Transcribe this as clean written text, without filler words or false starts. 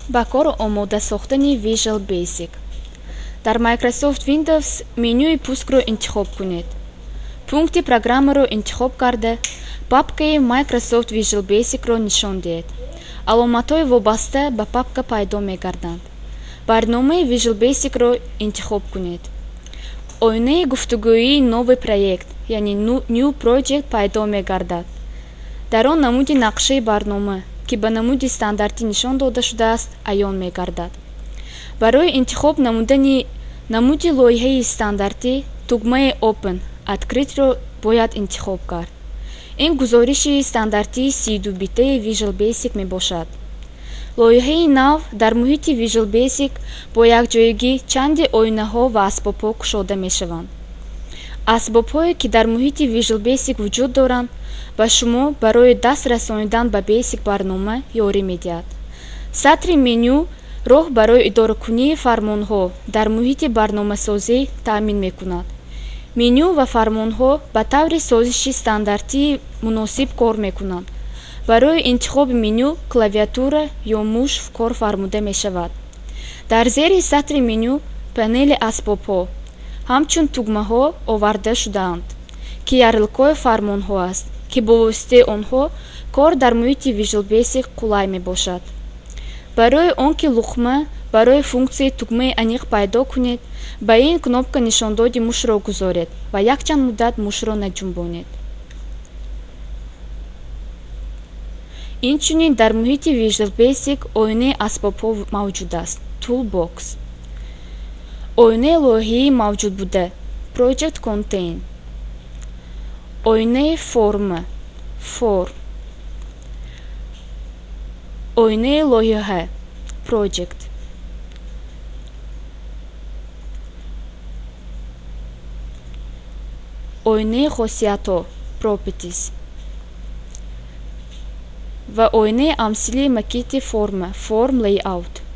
Ба кор омода сохтани Visual Basic. Дар Microsoft Windows менюи Пускро интихоб кунед. Пункти программаро интихоб карда, папкаи Microsoft Visual Basic-ро нишон диҳед. Аломатҳои вобаста ба папка пайдо мегарданд. Барномаи Visual Basic-ро интихоб кунед. Оинаи гуфтугӯии Новый проект, яъне New Project пайдо мегардад. Дар он намуди нақшаи барнома, ки ба намуди стандартӣ нишон дода шудааст, аён мегардад. Барои интихоб намудани намуди лоиҳаи стандартӣ тугмаи Open Открыть-ро бояд интихоб кард. Ин гузориши стандартии 32-битаи Visual Basic мебошад. Лоиҳаи нав дар муҳити Visual Basic бо якҷоягӣ чанде оинаҳо ва асбобҳо кушода мешаванд. Асбобҳое, ки дар муҳити Visual Basic вуҷуд доранд, ба шумо барои даст расонидан ба Basic барнома ёрӣ медиҳад. Сатри меню роҳ барои идоракунии фармонҳо дар муҳити барномасозӣ таъмин мекунад. Меню ва фармонҳо ба таври созиши стандартии муносиб кор мекунанд. Барои интихоби меню клавиатура ё муш кор фармуда мешавад. Дар зери сатри меню панели асбобҳо ҳамчун тугмаҳо оварда шудаанд, ки ярликҳои фармонҳо аст, ки бо воситаи онҳо кор дар муҳити Visual Basic қулай мебошад. Барои он ки луқма барои функсияи тугмаи аниқ пайдо кунед, ба ин кнопка нишондоди мушро гузоред ва якчанд муддат мушро наҷунбонед. Инчунин дар муҳити Visual Basic оинаи асбобҳо мавҷуд аст Toolbox. Оинаи лоиҳаи мавҷудбуда Project Contain. Оинаи форма Form. Оинаи лоиҳа Project. Оинаи хосиятҳо Properties ва оинаи амсилии макети форма Form Layout.